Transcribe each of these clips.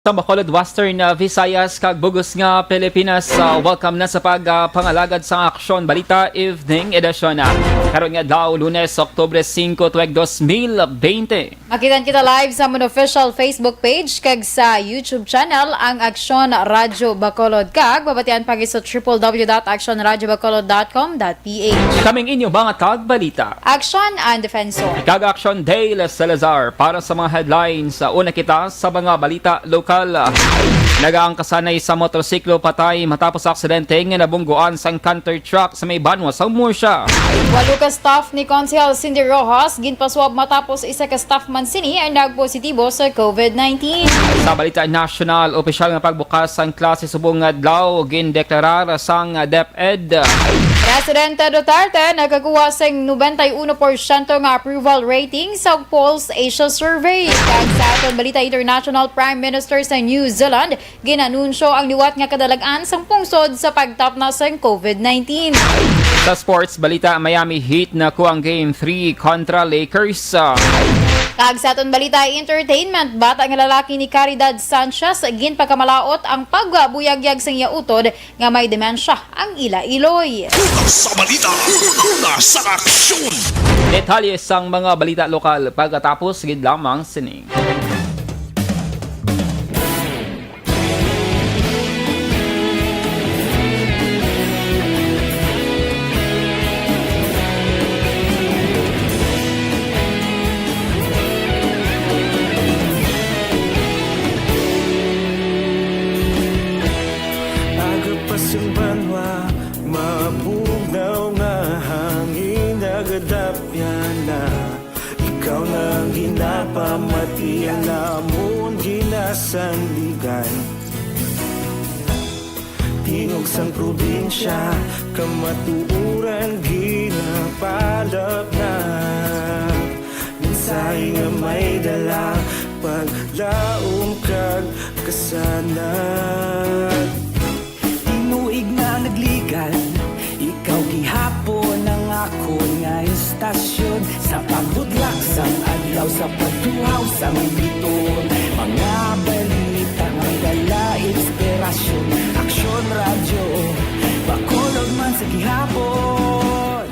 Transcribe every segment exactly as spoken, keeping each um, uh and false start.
Sa Bacolod, Western, ah, Visayas, kag bug-os nga Pilipinas, ah, welcome na sa pag, ah, pangalagad sa Aksyon Balita Evening Edition, ah. Karon nga adlaw, Lunes, Oktubre singko, tuig dos mil bente. Makitan kita live sa amon official Facebook page kag sa YouTube channel, ang Aksyon Radyo Bacolod, kag mabatian pa gid sa triple W dot action radyo bacolod dot com dot P H. Kaming inyo mga tagbalita. Action and Defensor. Kag Action Dale Salazar para sa mga headlines. Sa una kita sa mga balita lokal. Nagaangkasanay sa motorsiklo patay matapos aksidente nga nabungguan sang canter truck sa may banwa sa Murcia. Walo ka staff ni Konsehal Cindy Rojas ginpaswab matapos isa ka staff man sini ang nagpositibo sa COVID nineteen. Sa balita nasyonal, opisyal nga pagbukas sang klase subong nga adlaw gindeklarar sang DepEd. Presidente Duterte nakakuha sing nobenta y uno porsyento nga approval rating sa Pulse Asia Survey. Kag sa aton balita international, Prime Minister sa New Zealand ginanunsyo ang liwat nga kadalag-an sang pungsod sa pagtapna sang COVID nineteen. Sa sports balita, Miami Heat nakuha ang Game three kontra Lakers. Kag sa aton balita entertainment, bata nga lalaki ni Caridad Sanchez ginpakamalaot ang pagbuyagyag sang iya utod nga may demensya ang ila iloy. Una sa balita, una sa aksyon. Detalye sang mga balita lokal pagkatapos gid lamang sini. Aga pa sing banwa, mabugnaw nga hangin nagadapyan na. Ikaw na ang ginapamati, ang amon ginasandigan. Tingog sang probinsya, kamatuoran ginapalapnat. Mensahe nga may dala, paglaom kag kasanag. Tinuig nga nagligan, ikaw gihapon ang akon nga istasyon. Sa pagbudlak sang adlaw, sa pagtuhaw sang biton, mga balita may dala inspirasyon. Aksyon Radyo Bacolod man sa gihapon.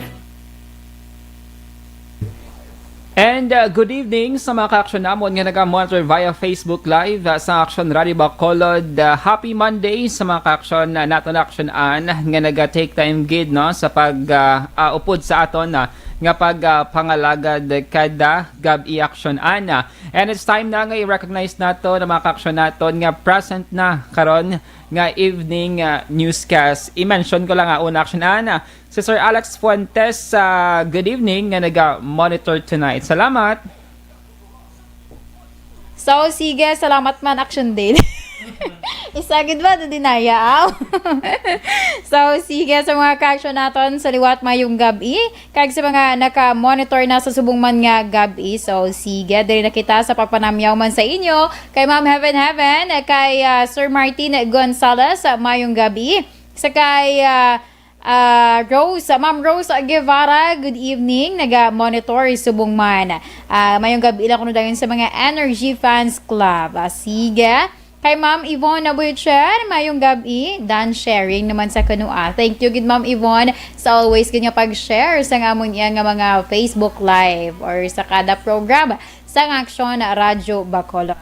And, uh, good evening sa mga ka-aksyon namon nga naga-monitor via Facebook Live, uh, sa Aksyon Radio Bacolod. Uh, happy Monday sa mga ka-aksyon, uh, naton aksyonan nga naga-take time gid, no, sa pag, uh, uh, upod sa aton, uh, nga pag, uh, pangalagad kada gab-i aksyonan. Uh, and it's time na nga i-recognize nato ang mga ka-aksyon naton nga present na karon nga evening, uh, newscast. I-mention ko lang, uh, una aksyonan, uh, Si Sir Alex Fuentes, ah, good evening, nga naga-monitor tonight. Salamat. So, sige, salamat man, Action Dale. Isa gid ba, do dinaya, aw? So, sige, sa mga ka-action naton, sa liwat, mayong gab-i. Kag sa mga naka-monitor na sa subong man nga gab-i. So, sige, diri na kita sa pagpanamyaw man sa inyo. Kay Ma'am Heaven Heaven, kay, ah, Sir Martin Gonzalez, ah, mayong gab-i. Sa kay, ah, Ah, Rose, Ma'am Rose Guevara, good evening. Naga-monitor subong man. Ah, mayong gab-i lang kuno dayon sa mga Energy Fans Club. Ah, sige. Kay Ma'am Yvonne Abuicher, mayong gab-i. Dan sharing naman sa kuno, ah. Thank you gid, Ma'am Yvonne, sa always gid nga pag-share sa amon iya nga mga Facebook Live or sa kada program sa Aksyon Radyo Bacolod.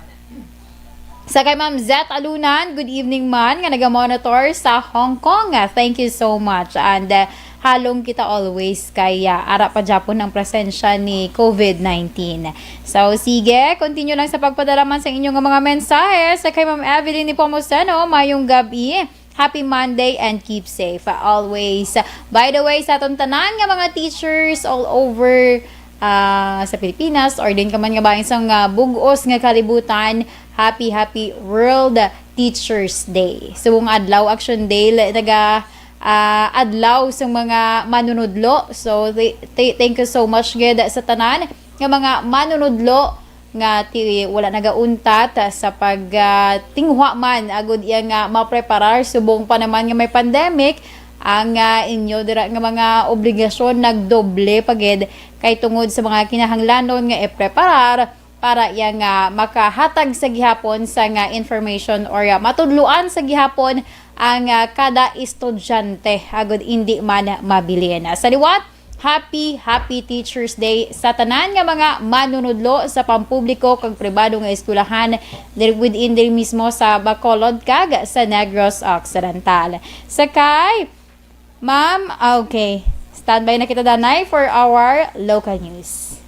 Sa kay Ma'am Zet Alunan, good evening man, nga naga-monitor sa Hong Kong. Ah, thank you so much. And, ah, halong kita always kay, ah, ara pa gyapon ang presensya ni COVID nineteen. So, sige, continue lang sa pagpadala man sa inyo nga mga mensahe. Sa kay Ma'am Evelyn Nepomuceno, mayong gab-i. Happy Monday and keep safe, ah, always. By the way, sa aton tanan nga mga teachers all over, ah, sa Pilipinas or din ka man nga bahin sang, ah, bug-os nga kalibutan, happy, happy World Teachers Day. Subong adlaw, Action Day, la-, naga, ah, adlaw sa mga manunudlo. So, th-, th-, thank you so much gid sa tanan nga mga manunudlo nga ti-, wala nagauntat sa pag, ah, tinguha man agud iya nga mapreparar subong pa naman nga may pandemic. Ang, ah, inyo dira nga mga obligasyon nagdoble pa gid kay tungod sa mga kinahanglanon nga ipreparar para iya nga makahatag sa gihapon sa nga information or, ah, matudloan sa gihapon ang, ah, kada estudyante agud indi man mabilin. Sa liwat, happy, happy Teachers' Day sa tanan nga mga manunudlo sa pampubliko kag pribado nga eskwelahan diri, within diri mismo sa Bacolod kag sa Negros Occidental. Sa kay Ma'am, okay. Standby na kita, danay, for our local news.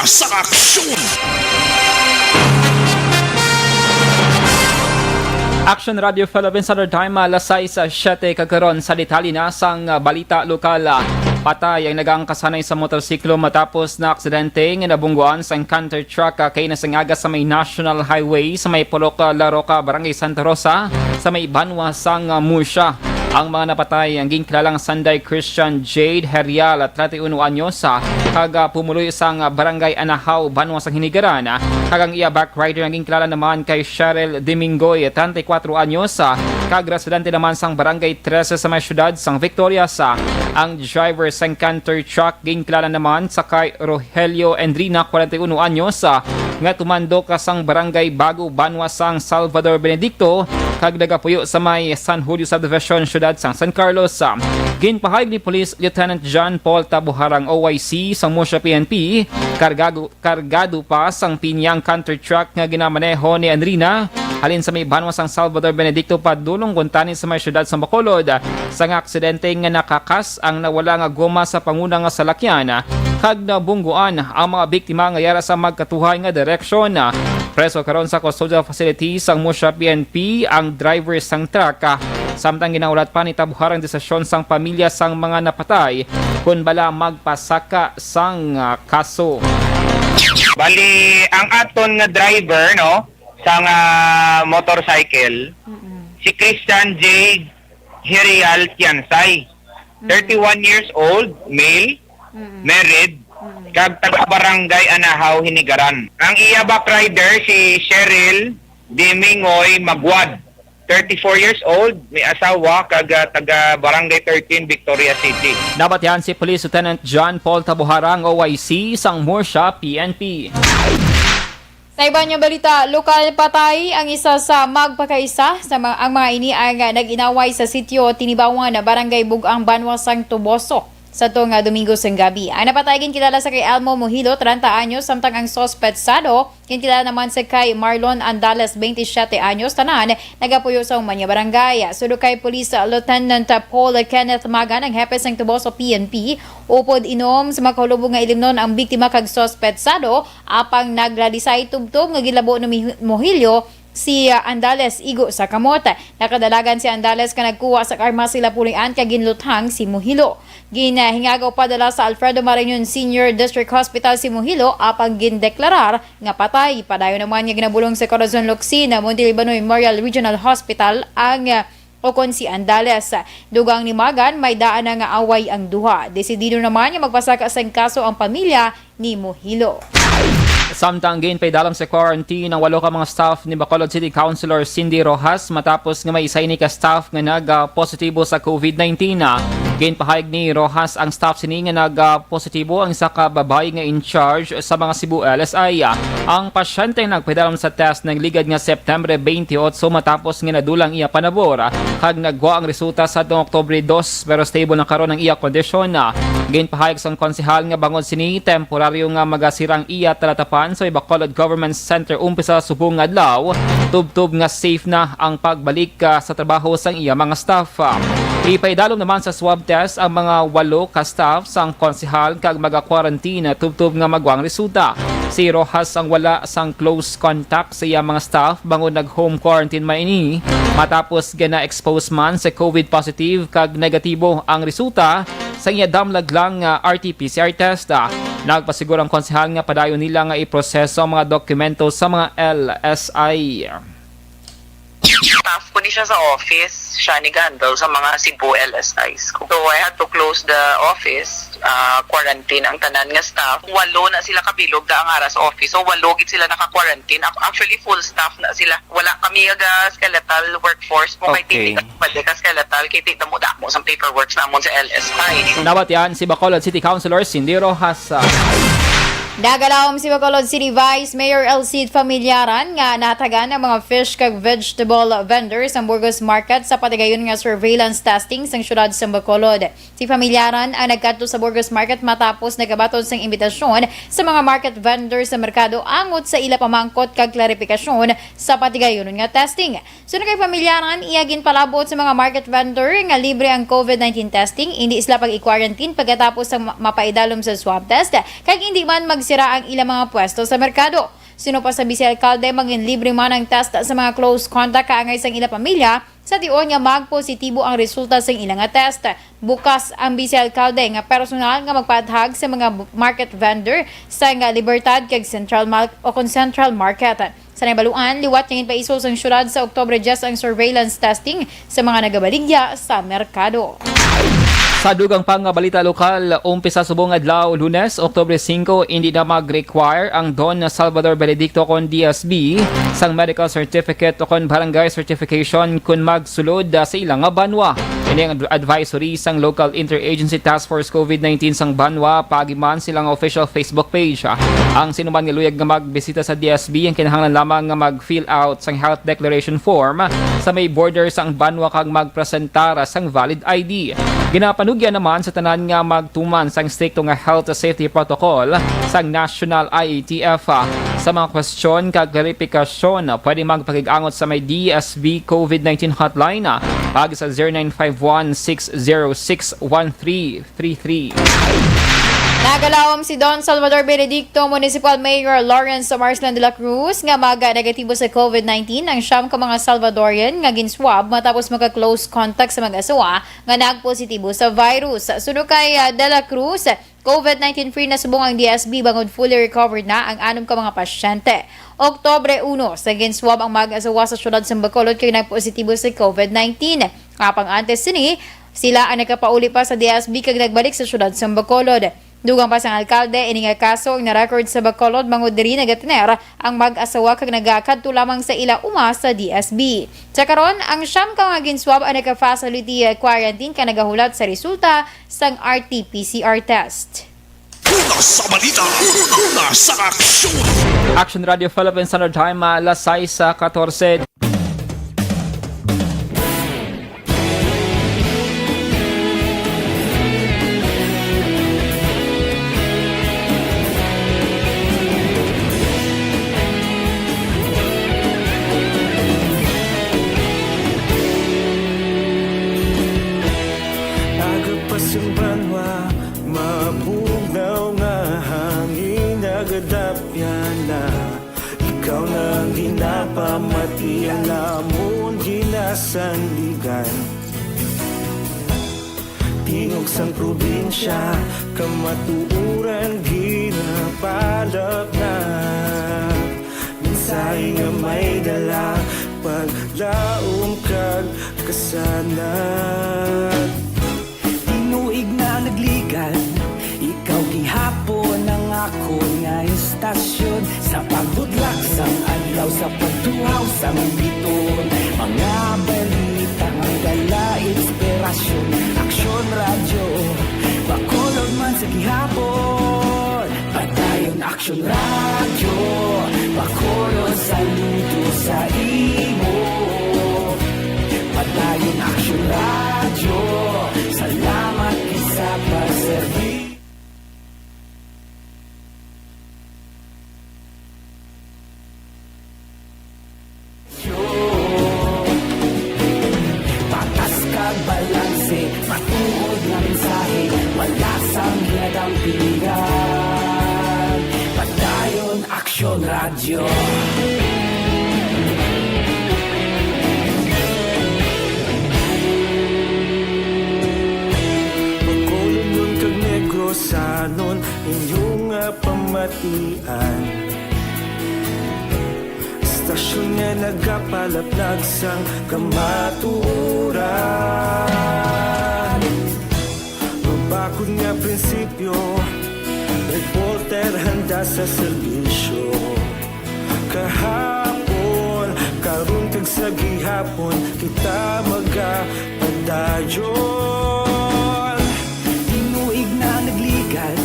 Sa aksyon. Action Radio Philippines, Standard Time, alas sais siyete kag karon sa detalye na sang, ah, balita lokal. Ah, patay ang nagaangkasanay sa motorsiklo matapos na aksidente nga nabungguan sang canter truck, ah, kay nasang aga sa may National Highway sa may Pulok, ah, La Roca, Barangay Santa Rosa, sa may banwa sang, ah, Murcia. Ang mga napatay ang ginkilala nga sanday Christian Jade Herial, treinta y uno anyos, ah, kag, ah, pumuloy sang, ah, Barangay Anahaw, banwa sang Hinigaran, ah, kag ang iya bike rider ang ginkilala naman kay Cheryl Dimingoy, treinta y cuatro anyos, ah, kag residente naman sang Barangay Trece sa may siyudad sang Victorias. Ah, ang driver sang canter truck ginkilala naman sa kay Rogelio Endrina, kwarenta y uno anyos, ah, nga tumandok sang Barangay Bago, banwa sang Salvador Benedicto, kag nagapuyo sa may San Julio Subdivision, siyudad sang San Carlos. Ginpahayag ni Police Lieutenant John Paul Tabuharang, O I C, sang Murcia P N P, kargado, kargado pa sang pinya ang canter truck nga ginamaneho ni Andrina halin sa may banwa sang Salvador Benedicto padulong kuntani sa may siyudad sang Bacolod, sang aksidente nga nakakas ang nawala nga goma sa panguna nga salakyan, kag nabungguan ang mga biktima nga yara sa magkatuhay nga direksyon. Preso karon sa custodial facility sang Murcia P N P ang driver sang truck, samtang ginaulat pa ni Tabuhar ang desisyon sang pamilya sang mga napatay kon bala magpasaka sang, ah, kaso. Bali, ang aton nga driver, no, sang, ah, motorcycle, Mm-mm. si Christian J Herial Tiansay, Mm. thirty-one years old, male, Mm. married, Mm. kag taga Barangay Anahaw, Hinigaran. Ang iya backrider si Cheryl Dimingoy Magwad, thirty-four years old, may asawa, kag, ah, taga Barangay thirteen, Victoria City. Nabatihan si Police Lieutenant John Paul Tabuharang, O I C, sang Murcia P N P. Sa iban nga balita, lokal, patay ang isa sa magpakaisa. Sa ma-, ang mga ini ang, ah, nag-inaway sa sitio Tinibawan, Barangay Bug-ang, banwa sang Toboso, sa to nga Domingo sang gabi. Ang napatay ginkilala sa kay Elmo Muhilo, treinta anyos, samtang ang suspetsado ginkilala naman sa kay Marlon Andales, twenty-siete anyos, tanan nagapuyo sa human nga barangay. Suno kay Police Lieutenant Paul Kenneth Magan, ang hepe sang Toboso P N P, upod inom sa makahulubog nga ilimnon ang biktima kag suspetsado, apang naglalisay tubtob nga gilabo ni Muhi-, Muhilio si, ah, Andales igo sa kamot. Nakadalagan si Andales ka nagkuha sa armas sila pulian kag ginluthang si Muhilo. Ginhingagaw padala sa Alfredo Marañon Senior District Hospital si Muhilo, apang gindeklarar nga patay. Padayon naman nga ginabulong sa Corazon Locsin Montelibano Memorial Regional Hospital ang, ah, ukon si Andales. Dugang ni Magan, may daan na nga away ang duha. Desidido naman nga magpasaka sang kaso ang pamilya ni Muhilo. Samtang ginpaidalom sa quarantine ang walo ka mga staff ni Bacolod City Councilor Cindy Rojas matapos nga may isa ini ka staff nga nag-positibo sa covid nineteen. Ginpahayag ni Rojas ang staff sini nga nag-positibo ang isa ka babayi nga in charge sa mga Cebu L S I. Ang pasyente nagpaidalom sa test nagligad nga September twenty-eight matapos nga nadulang iya panabor, kag nagwa ang resulta sa atong Oktubre dos, pero stable na karon ang iya kondisyon. Ginpahayag sang konsehal nga bangod sini, temporaryo nga magasirang iya talatapan sa Bacolod Government Center umpisa subong nga adlaw, tubtob nga safe na ang pagbalik, ah, sa trabaho sang iya mga staff. Ipaidalom naman sa swab test ang mga walo ka staff sang konsehal kag maga-quarantine tubtob nga magwa ang resulta. Si Rojas ang wala sang close contact sa iya mga staff bangod nag-home quarantine man ini, matapos gina-expose man sa covid positive kag negatibo ang resulta sa iya damlag lang nga R T P C R test. Nagpasiguro ang konsehal nga padayon nila nga iproseso ang mga dokumento sa mga L S I. Staff ko siya sa office, siya ni handle sa mga Cebu L S Is ko. So, I had to close the office, ah, quarantine ang tanan nga staff. Walo na sila kabilog da ang ara sa office. So, walo gid sila naka-quarantine. Ac-, actually, full staff na sila. Wala kami aga skeletal workforce mo kay Okay. Tindi ka pwede ka skeletal kay ti-, damo-damo sa paperworks namon sa L S I. Nawat yan si Bacolod City Councilor Cindy Rojas. Nagalawom si Bacolod City Vice Mayor L C Familiaran nga nahatagan ang mga fish kag vegetable vendors sa Burgos Market sa patigayon nga surveillance testing sang siyudad sa Bacolod. Si Familiaran ang nagkadto sa Burgos Market matapos nagabaton sang imbitasyon sa mga market vendors sa merkado angot sa ila pamangkot kag klaripikasyon sa patigayon nga testing. Suno kay Familiaran, iya ginpalabot sa mga market vendor nga libre ang COVID nineteen testing, indi sila pag-i-quarantine pagkatapos sa ma-, mapaidalom sa swab test, kag indi man magsira ang ilang mga pwesto sa merkado. Suno pa sa Vice Alkalde, mangin libre man ang test sa mga close contact kaangay sang ila pamilya, sa tion nga magpositibo ang resulta sang ila nga test. Bukas ang Vice Alkalde nga personal nga magpaathag sa mga bu-, market vendor sa nga Libertad kag Central Mar-, o kon Central Market. Sa nabaluan, liwat nga ginpaisol sang siyudad sa Oktubre diyes ang surveillance testing sa mga nagabaligya sa merkado. Sa dugang pa nga balita lokal, umpisa subong adlaw, Lunes, Oktubre singko, hindi na mag-require ang Don Salvador Benedicto kon D S B sang medical certificate o kon barangay certification kon magsulod, ah, sa ila nga banwa. Ini ang adv-, advisory sang Local Interagency Task Force COVID nineteen sang banwa, paagi man sa ila nga official Facebook page. Ang sinuman nga luyag nga magbisita sa D S B ang kinahanglan lamang nga mag-fill out sang health declaration form sa may border sang banwa kag magpresentar sang valid I D. Ginapanugyan naman sa tanan nga magtuman sang strikto nga health safety protocol sang National I A T F. Sa mga kwestiyon kag klarifikasyon, pwede magpakig-angot sa may D S B COVID nineteen hotline, ah, pag sa zero nine five one six zero six one three three three. Nagalawom si Don Salvador Benedicto, Municipal Mayor Lawrence Marslan de la Cruz, nga maga negatibo sa COVID nineteen ang siyam ka mga Salvadorian nga ginswab matapos maka-close contact sa mag-asawa nga nagpositibo sa virus. Suno kay, ah, de la Cruz, COVID nineteen free na subong ang D S B bangod fully recovered na ang anom ka mga pasyente. Oktubre uno, sa ginswab ang mag-asawa sa siyudad sa Bacolod kay nagpositibo sa COVID nineteen. Apang antes sini, sila ang nagkapauli pa sa D S B kag nagbalik sa siyudad sa Bacolod. Dugang pa sang alkalde, ini nga kaso ang na-record sa Bacolod, bangod diri nagatener ang mag-asawa kag nagakadto lamang sa ila uma sa D S B. Sa karon, ang siyam ka mga ginswab ang naka-facility quarantine kag nagahulat sa resulta sang R T P C R test. Una sa balita, una sa aksyon. Action Radio Philippines Standard Time, ah, alas sais katorse. Aga pa sang banwa, mabugnaw nga hangin nagadapyan na. Ikaw na ang ginapamati, ang amon ginasandigan. Tingog sang probinsya, kamatuoran ginapalapnap. Mensahe nga may dala, paglaom kag kasanag. Tinuig na nagligad, ikaw gihapon ang akon nga istasyon. Sa pagbudlak sang adlaw, sa pagtuhaw sang biton, mga balita nga dala inspirasyon. Aksyon Radyo, Bacolod man sa gihapon. Padayon Aksyon Radyo, Bacolod, saludo sa imo. Padayon Aksyon Radyo, salamat gid sa pagserbi. Patas kag balanse, matuod nga mensahe, wala sang ginadampingan. Padayon Aksyon Radyo. Bacolodnon kag Negrosanon, inyo nga pamatian. Istasyon nga nagapalaplag sang kamatuoran. Mabakod nga prinsipyo, reporter handa sa serbisyo. Kahapon, karon kag sa gihapon, kita magapadayon. Tinuig na nagligad,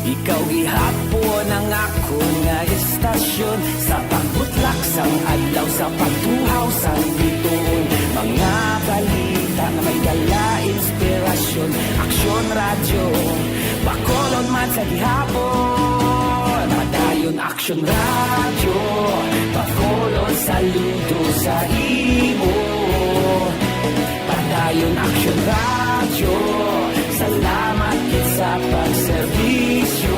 ikaw gihapon ang akon nga istasyon. Sa pagbutlak sang adlaw, sa pagtuhaw sang bituon, mga balita nga may dala inspirasyon. Aksyon Radyo, Bacolod man sa gihapon. Padayon Aksyon Radyo, Bacolod, saludo sa imo. Padayon Aksyon Radyo, salamat gid sa pagserbisyo.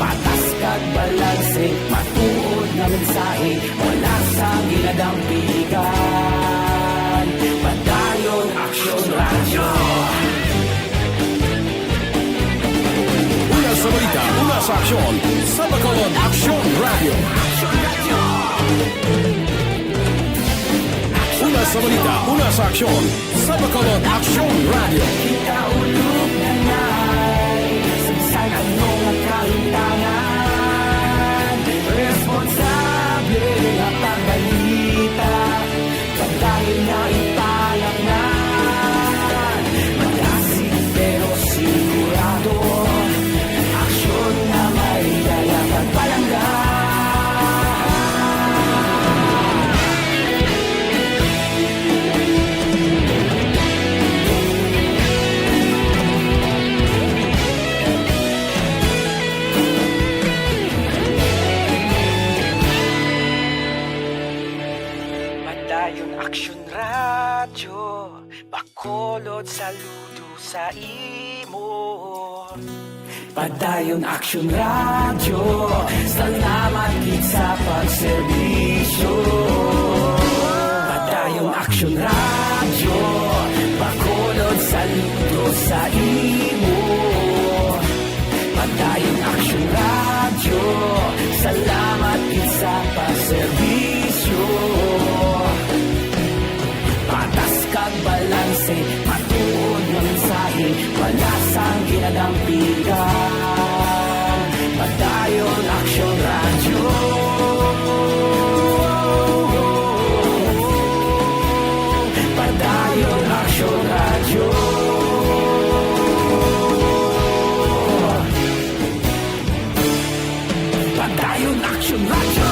Patas kag balanse, matuod nga mensahe, wala sang ginadampigan. Padayon Aksyon Radyo. Una sa balita, una sa aksyon, sa Bacolod Aksyon Radyo. Una sa balita, una sa aksyon, sa Bacolod Aksyon Radyo. Kita ulog na na'y sagsag ang mga kahintangan. Responsable nga pagbalita, pagdayon na ipalaknan. Magasig pero sigurado, aksyon nga may dala kag palangga. Padayon Aksyon Radyo, Bacolod, saludo sa imo. Padayon Aksyon Radyo, salamat gid sa pagserbisyo. Padayon Aksyon Radyo, Bacolod, saludo sa imo. Padayon Aksyon Radyo, salamat gid sa pagserbisyo. Patas kag balanse, matuod nga mensahe, wala sang ginadampigan. Padayon Aksyon Radyo. Padayon Aksyon Radyo. Padayon Aksyon Radyo.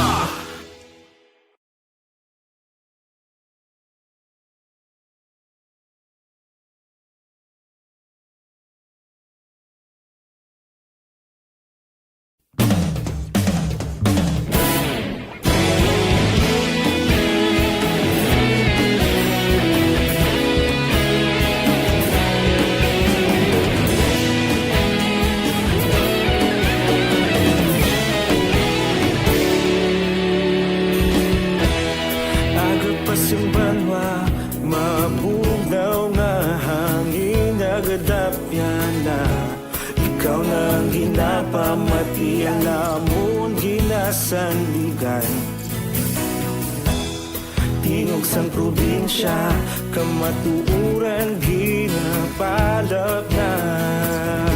Aga pa sing banwa, mabugnaw nga hangin nagadapyan na. Ikaw na ang ginapamati, ang amon ginasandigan. Tingog sang probinsya, kamatuoran ginapalapnag.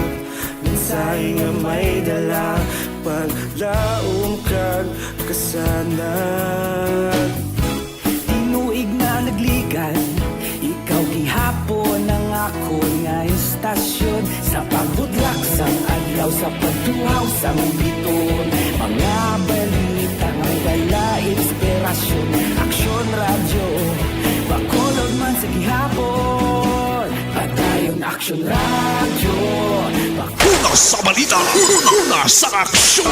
Mensahe nga may dala, paglaom kag kasanag. Tinuig na nagligad, ikaw gihapon ang akon nga istasyon. Sa pagbutlak sang adlaw, sa pagtuhaw sang bituon, mga balita nga may dala inspirasyon. Aksyon Radyo, Bacolod man sa gihapon. Padayon Aksyon Radyo, Bak- Una sa balita, una, una sa aksyon.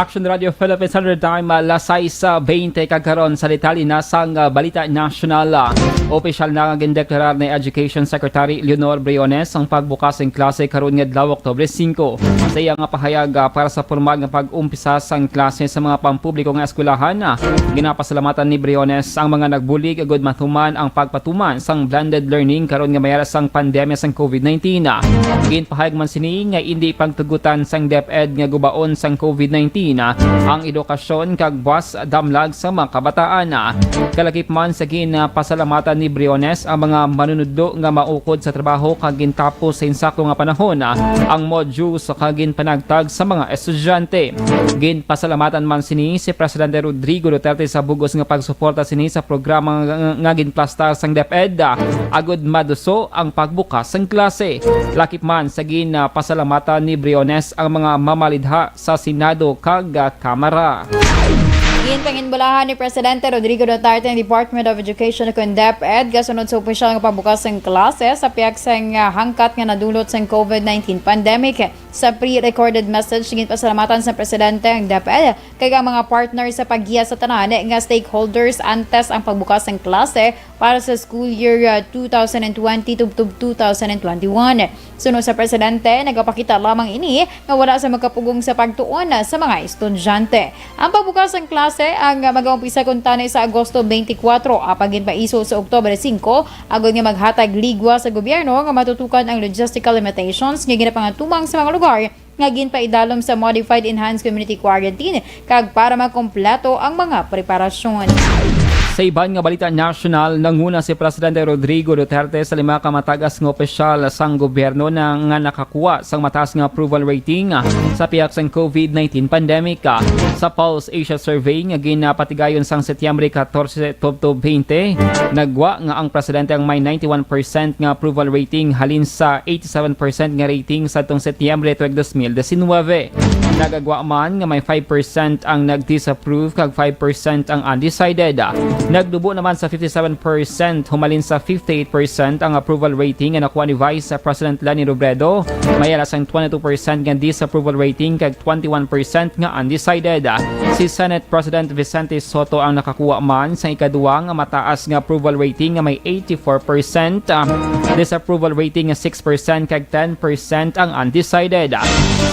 Action Radio Philippines Standard Time, ah, alas sais, ah, baynte kag karon sa detalye na sang, ah, balita nasyonal. Ah, opisyal na nga gindeklarar ni Education Secretary Leonor Briones ang pagbukas sang klase karon nga adlaw, Oktubre singko. Sa iya nga pahayag, ah, para sa pormal nga pag-umpisa sang klase sa mga pampubliko nga eskwelahan, ah, ginapasalamatan ni Briones ang mga nagbulig agud matuman ang pagpatuman sang blended learning karon nga may ara sang pandemya sang COVID nineteen. Ah, ginpahayag man sini nga indi pagtugutan sang DepEd nga gubaon sang COVID nineteen, ah, ang edukasyon kag buas damlag sa mga kabataan. Ah, kalakip man sa ginpasalamatan ni Briones ang mga manunudlo nga maukod sa trabaho kag gintapos sa insakto nga panahon, ah, ang modules kag ginpanagtag sa mga estudyante. Ginpasalamatan man sini si Presidente Rodrigo Duterte sa bug-os nga pagsuporta sini sa programa nga, nga ginplastar sang DepEd, ah, agud maduso ang pagbukas sang klase. Lakip man sa ginpasalamatan ni Briones ang mga mamalidha sa Senado kag, ah, Kamara. Ginpanginbulahan ni Presidente Rodrigo Duterte ang Department of Education o DepEd kasunod sa opisyal nga pagbukas sang klase sa pihak sang, ah, hangkat nga nadulot sang COVID nineteen pandemic. Sa pre-recorded message, ginpasalamatan sa Presidente ang DepEd kag ang mga partner sa paggiya sa tanan nga stakeholders antes ang pagbukas sang klase para sa school year, ah, two thousand and twenty tubtob two thousand and twenty-one. Suno sa presidente, nagapakita lamang ini nga wala sa magkapugong sa pagtuon sa mga estudyante. Ang pagbukas sang klase ang, ah, magaumpisa kuntani sa Agosto twenty-four, apang ginpaiso sa Oktubre singko, agod nga maghatag ligwa sa gobyerno nga matutukan ang logistical limitations nga ginapangatumang sa mga lugar nga ginpaidalom sa Modified Enhanced Community Quarantine kag para makompleto ang mga preparasyon. Sa iban nga balita nasyonal, nanguna si Presidente Rodrigo Duterte sa lima ka matagas nga opisyal sang gobyerno na nga nakakuha sang mataas nga approval rating, ah, sa pihak sang COVID nineteen pandemic. Ah, sa Pulse Asia Survey nga ginapatigayon sang Setyembre catorce tubtob twenty, nagwa nga ang presidente ang may ninety-one percent nga approval rating halin sa eighty-seven percent nga rating sadtong Setyembre tuig dos mil diecinuebe. Nagagwa man nga may five percent ang nag-disapprove kag five percent ang undecided. Nagdubo naman sa fifty-seven percent humalin sa fifty-eight percent ang approval rating nga nakuha ni Vice President Leni Robredo. May alas ang twenty-two percent nga disapproval rating kag twenty-one percent nga undecided. Si Senate President Vicente Sotto ang nakakuha man sa ikaduwa nga mataas nga approval rating nga may eighty-four percent, ah, disapproval rating nga six percent, kag ten percent ang undecided.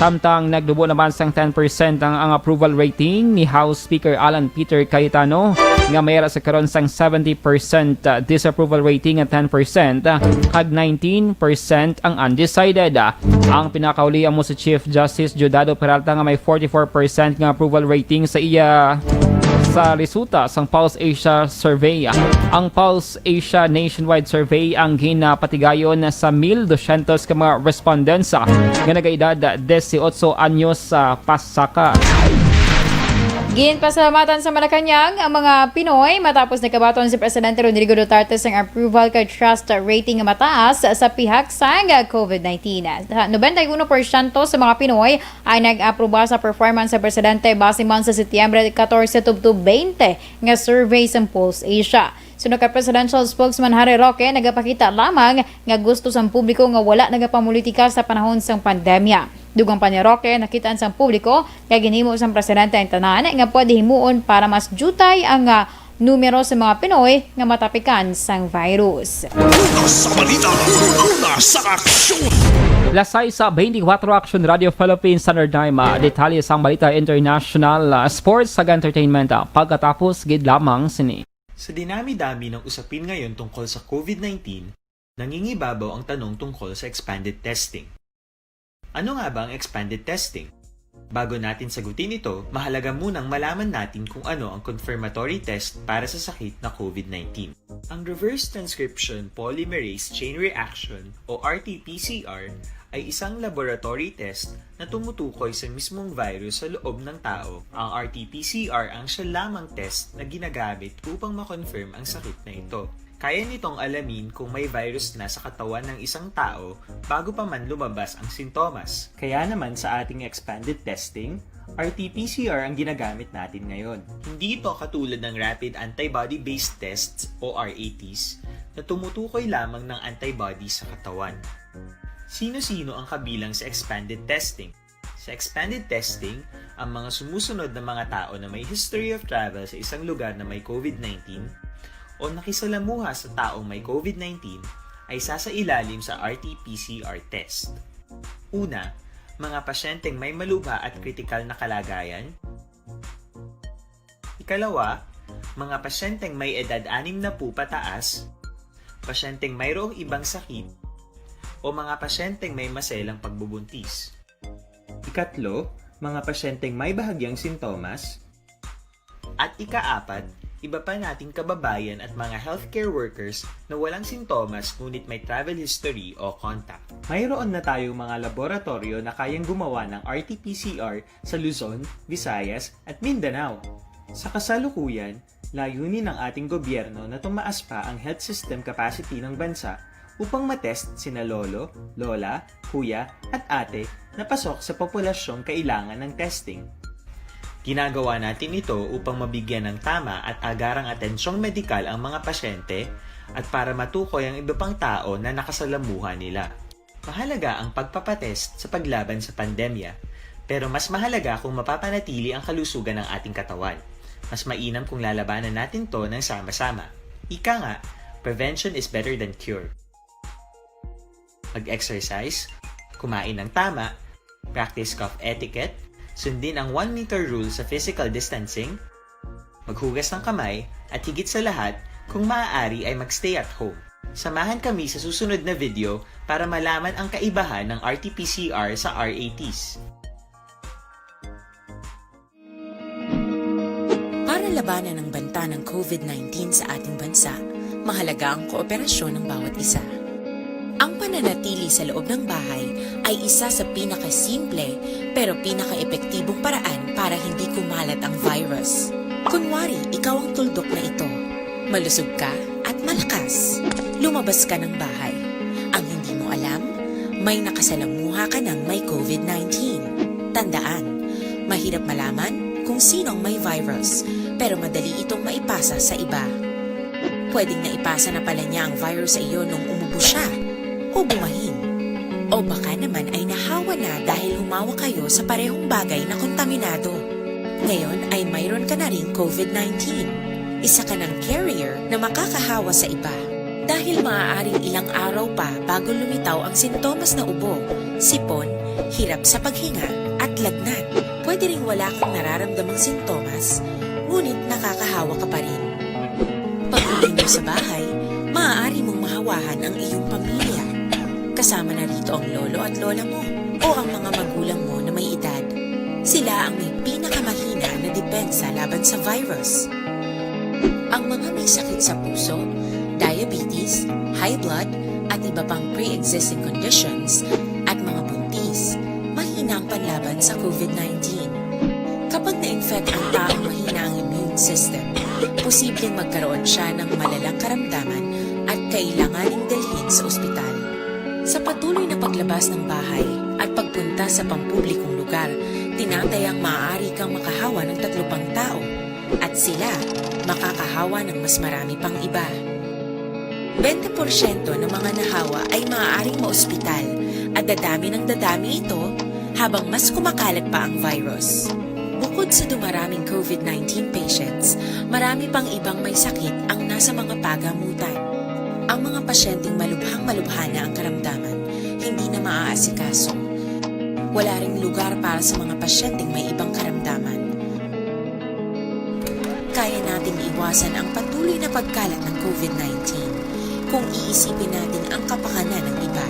Samtang nagdubo naman sang ten percent ang, ang approval rating ni House Speaker Alan Peter Cayetano, nga may ara sa karon sang seventy percent, ah, disapproval rating at ten percent, ah, kag nineteen percent ang undecided. Ah, ang pinakauli amo si Chief Justice Diosdado Peralta nga may forty-four percent nga approval rating sa iya sa resulta sang Pulse Asia Survey. Ang Pulse Asia Nationwide Survey ang ginapatigayon sa mil dosyentos ka mga respondents, ah, nga nagaedad disiotso anyos, ah, pasaka. Ginpasalamatan sa Malacañang ang mga Pinoy matapos nagkabaton si Presidente Rodrigo Duterte sang approval kag trust rating nga mataas sa pihak sang COVID nineteen. Sa nobenta y uno porsyento sa mga Pinoy ang nag-aproba sa performance sa presidente base man sa Setyembre catorce tubtob twenty nga survey sang Pulse Asia. Suno kay Presidential Spokesman Harry Roque, nagapakita lamang nga gusto sang publiko nga wala nagapamulitika sa panahon sang pandemya. Dugang pa ni Roque, nakitaan sang publiko nga ginhimo sang presidente ang tanan nga pwede himuon para mas diutay ang, ah, numero sa mga Pinoy nga matapikan sang virus. Una sa balita, una sa aksyon. Alas sais, ah, twenty-four, Action Radio Philippines Standard Time. Ah, detalye sang balita international, ah, sports, kag entertainment, ah, pagkatapos gid lamang sini. Sa dinami-dami ng usapin ngayon tungkol sa COVID nineteen, nangingibabaw ang tanong tungkol sa expanded testing. Ano nga ba ang expanded testing? Bago natin sagutin ito, mahalaga munang malaman natin kung ano ang confirmatory test para sa sakit na COVID nineteen. Ang reverse transcription polymerase chain reaction o R T P C R ay isang laboratory test na tumutukoy sa mismong virus sa loob ng tao. Ang R T P C R ang siya lamang test na ginagamit upang ma-confirm ang sakit na ito. Kaya nitong alamin kung may virus na sa katawan ng isang tao bago pa man lumabas ang sintomas. Kaya naman sa ating expanded testing, R T P C R ang ginagamit natin ngayon. Hindi ito katulad ng rapid antibody-based tests o R A Ts na tumutukoy lamang ng antibody sa katawan. Sino-sino ang kabilang sa expanded testing? Sa expanded testing, ang mga sumusunod na mga tao na may history of travel sa isang lugar na may COVID nineteen o nakisalamuha sa taong may COVID nineteen ay sasailalim sa R T P C R test. Una, mga pasyenteng may malubha at kritikal na kalagayan. Ikalawa, mga pasyenteng may edad anim na po pataas, pasyenteng mayroong ibang sakit, o mga pasyenteng may maselang pagbubuntis. Ikatlo, mga pasyenteng may bahagyang sintomas. At ikaapat, iba pa nating kababayan at mga healthcare workers na walang sintomas ngunit may travel history o contact. Mayroon na tayong mga laboratoryo na kayang gumawa ng R T P C R sa Luzon, Visayas, at Mindanao. Sa kasalukuyan, layunin ng ating gobyerno na tumaas pa ang health system capacity ng bansa upang matest sina lolo, lola, kuya, at ate na pasok sa populasyong kailangan ng testing. Ginagawa natin ito upang mabigyan ng tama at agarang atensyong medikal ang mga pasyente at para matukoy ang iba pang tao na nakasalamuha nila. Mahalaga ang pagpapatest sa paglaban sa pandemya, pero mas mahalaga kung mapapanatili ang kalusugan ng ating katawan. Mas mainam kung lalabanan natin 'to ng sama-sama. Ika nga, prevention is better than cure. Mag-exercise, kumain ng tama, practice cough etiquette, sundin ang one meter rule sa physical distancing, maghugas ng kamay, at higit sa lahat, kung maaari ay mag-stay at home. Samahan kami sa susunod na video para malaman ang kaibahan ng R T P C R sa R A Ts. Para labanan ang banta ng COVID nineteen sa ating bansa, mahalaga ang kooperasyon ng bawat isa. Ang pananatili sa loob ng bahay ay isa sa pinakasimple pero pinakaepektibong paraan para hindi kumalat ang virus. Kunwari, ikaw ang tuldok na ito. Malusog ka at malakas. Lumabas ka ng bahay. Ang hindi mo alam, may nakasalamuha ka ng may COVID nineteen. Tandaan, mahirap malaman kung sino ang may virus, pero madali itong maipasa sa iba. Pwedeng naipasa na pala niya ang virus sa iyo nung umubo siya o bumahin. O baka naman ay nahawa na dahil humawa kayo sa parehong bagay na kontaminado. Ngayon ay mayroon ka na ring COVID nineteen. Isa ka ng carrier na makakahawa sa iba. Dahil maaaring ilang araw pa bago lumitaw ang sintomas na ubo, sipon, hirap sa paghinga, at lagnat. Pwede ring wala kang nararamdamang sintomas, ngunit nakakahawa ka pa rin. Pag-uwi mo sa bahay, maaari mong mahawahan ang iyong pamilya. Kasama na rito ang lolo at lola mo o ang mga magulang mo na may edad. Sila ang may pinakamahina na depensa laban sa virus. Ang mga may sakit sa puso, diabetes, high blood, at iba pang pre-existing conditions, at mga buntis, mahina ang panlaban sa COVID nineteen. Kapag na-infect ang taong mahina ang immune system, posibleng magkaroon siya ng malalang karamdaman at kailanganing dalhin sa ospital. Sa patuloy na paglabas ng bahay at pagpunta sa pampublikong lugar, tinatayang maaari kang makahawa ng tatlo pang tao at sila makakahawa ng mas marami pang iba. Bente porsyento ng mga nahawa ay maaaring maospital at dadami ng dadami ito habang mas kumakalat pa ang virus. Bukod sa dumaraming COVID nineteen patients, marami pang ibang may sakit ang nasa mga pagamutan. Ang mga pasyenteng malubhang-malubha na ang karamdaman, hindi na maaasikaso. Wala ring lugar para sa mga pasyenteng may ibang karamdaman. Kaya nating iwasan ang patuloy na pagkalat ng COVID nineteen kung iisipin natin ang kapakanan ng iba.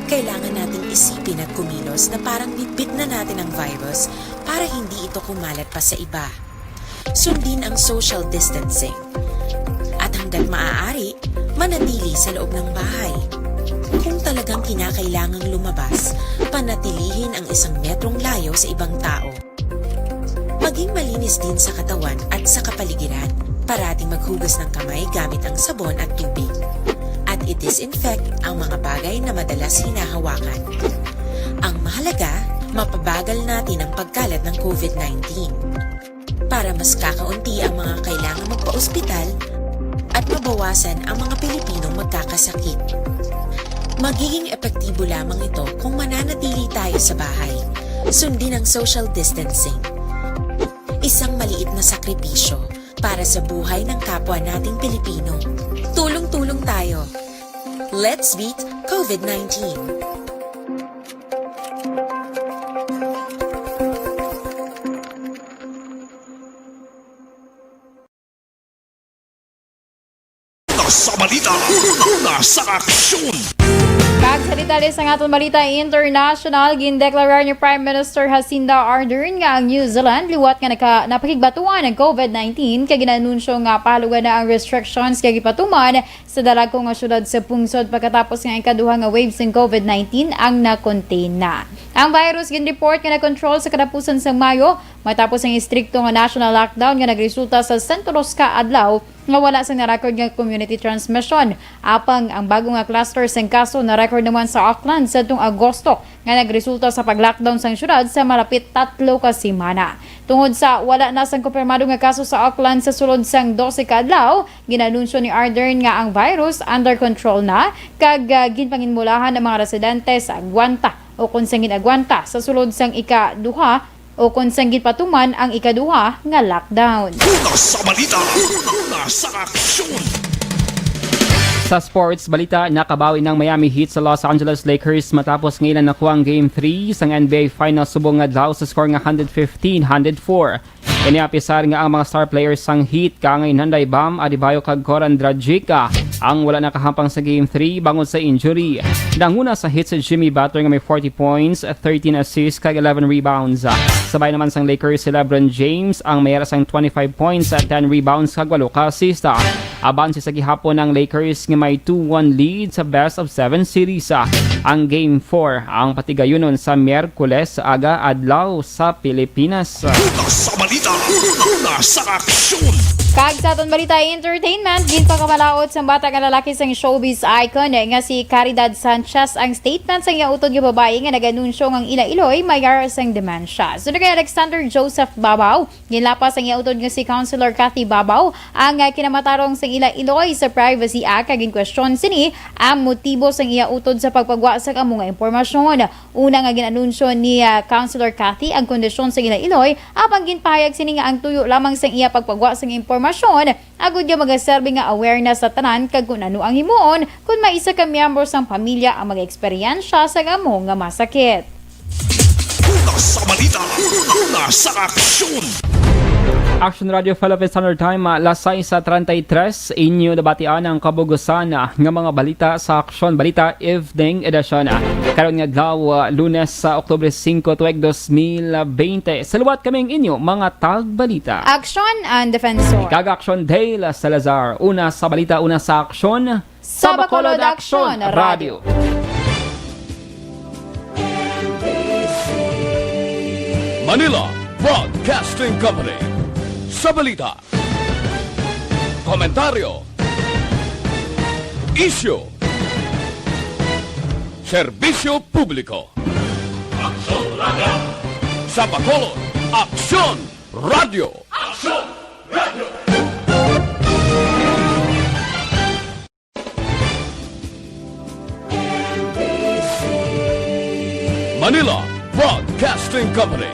Kailangan nating isipin at kumilos na parang bitbit na natin ang virus para hindi ito kumalat pa sa iba. Sundin ang social distancing. At hanggat maaari, manatili sa loob ng bahay. Kung talagang kinakailangang lumabas, panatilihin ang isang metrong layo sa ibang tao. Maging malinis din sa katawan at sa kapaligiran. Parating maghugas ng kamay gamit ang sabon at tubig. At i-disinfect ang mga bagay na madalas hinahawakan. Ang mahalaga, mapabagal natin ang pagkalat ng COVID nineteen. Para mas kakaunti ang mga kailangang magpa-ospital at mabawasan ang mga Pilipinong magkakasakit. Magiging epektibo lamang ito kung mananatili tayo sa bahay. Sundin ang social distancing. Isang maliit na sakripisyo para sa buhay ng kapwa nating Pilipino. Tulong-tulong tayo. Let's beat COVID nineteen. Sa balita, una sa aksyon. Kag sa detalye sang aton balita international, gindeklarar ni Prime Minister Jacinda Ardern nga ang New Zealand liwat nga naka-, napakigbatuan ang COVID nineteen, kag ginanunsyo nga pahalugan na ang restrictions nga gipatuman sa dalagko nga syudad sa pungsod pagkatapos nga ikaduha nga wave sang COVID nineteen ang na-contain na. Ang virus ginreport nga na-control sa katapusan sang Mayo matapos ang istrikto nga national lockdown nga nagresulta sa sentro ka adlaw nga wala sang na-record nga community transmission. Apang ang bago nga cluster sang kaso na-record naman sa Auckland sadtong Agosto nga nagresulta sa pag-lockdown sang syudad sa malapit tatlo ka semana. Tungod sa wala na sang kumpirmado nga kaso sa Auckland sa sulod sang dose ka adlaw, ginanunsyo ni Ardern nga ang virus under control na, kag, ah, ginpanginmulahan ang mga residente sa agwanta o kon sang gin-agwanta sa sulod sang ikaduha o kon sang ginpatuman ang ikaduha nga lockdown. Una sa balita, una sa aksyon. Sa sports balita, nakabawi ng Miami Heat sa Los Angeles Lakers matapos nga ila nakuha ang Game three sang N B A Finals subong nga adlaw sa score nga hundred fifteen hundred four. Ini apisar nga ang mga star players sang Heat, kaangay Nanday Bam Adebayo kag Goran Dragic, ah, ang wala nakahampang sa Game three bangod sa injury. Nanguna sa Heat si Jimmy Butler nga may forty points, thirteen assists, kag eleven rebounds. Sabay naman sang Lakers si LeBron James ang may ara sang twenty-five points, ten rebounds, kag walo ka assist. Abanse sa gihapon ang Lakers nga may two one lead sa best of seven series. Ang Game four ang patigayunon sa Miyerkules aga adlaw sa Pilipinas. Una sa balita, una sa aksyon. Kag sa aton balita entertainment, ginpakamalaot sang bata nga lalaki sang showbiz icon nga si Caridad Sanchez ang statement sang iya utod nga babayi nga nag-anunsyo nga ang ila iloy may ara sang demensya. Sunod kay Alexander Joseph Babao, ginlapas ang iya utod nga si Councilor Kathy Babao ang, ah, kinamatarong sang ila iloy sa Privacy Act, kag ginkwestiyon sini ang motibo sang iya utod sa pagpagwa sang amo nga impormasyon. Una nga gin-anunsyo ni, ah, Councilor Kathy ang kondisyon sang ila iloy, apang ginpahayag sini nga ang tuyo lamang sang iya pagpagwa sang impormasyon agud nga magaserbi nga awareness sa tanan kag kun ano ang himuon kon may isa ka miyembro sang pamilya ang mag-eksperyensya sang amo nga masakit. Una sa balita, una sa aksyon. Action Radio Philippines Standard Time, ah, las sais treinta y tres, inyo nabatian ang kabugusan, ah, nga mga balita sa Aksyon Balita Evening Edition. Karon nga adlaw, ah, Lunes sa Oktubre singko, tuig dos mil bente. Sa liwat kami ang inyo mga tagbalita. Aksyon and Defensor. Kag Aksyon Dale Salazar. Una sa balita, una sa aksyon. Sa Bacolod Aksyon Radio. Manila Broadcasting Company. Sa balita, komentaryo, isyu, serbisyo publiko. Aksyon Radio. Sa Bacolod, Aksyon Radio. Aksyon Radio. Manila Broadcasting Company.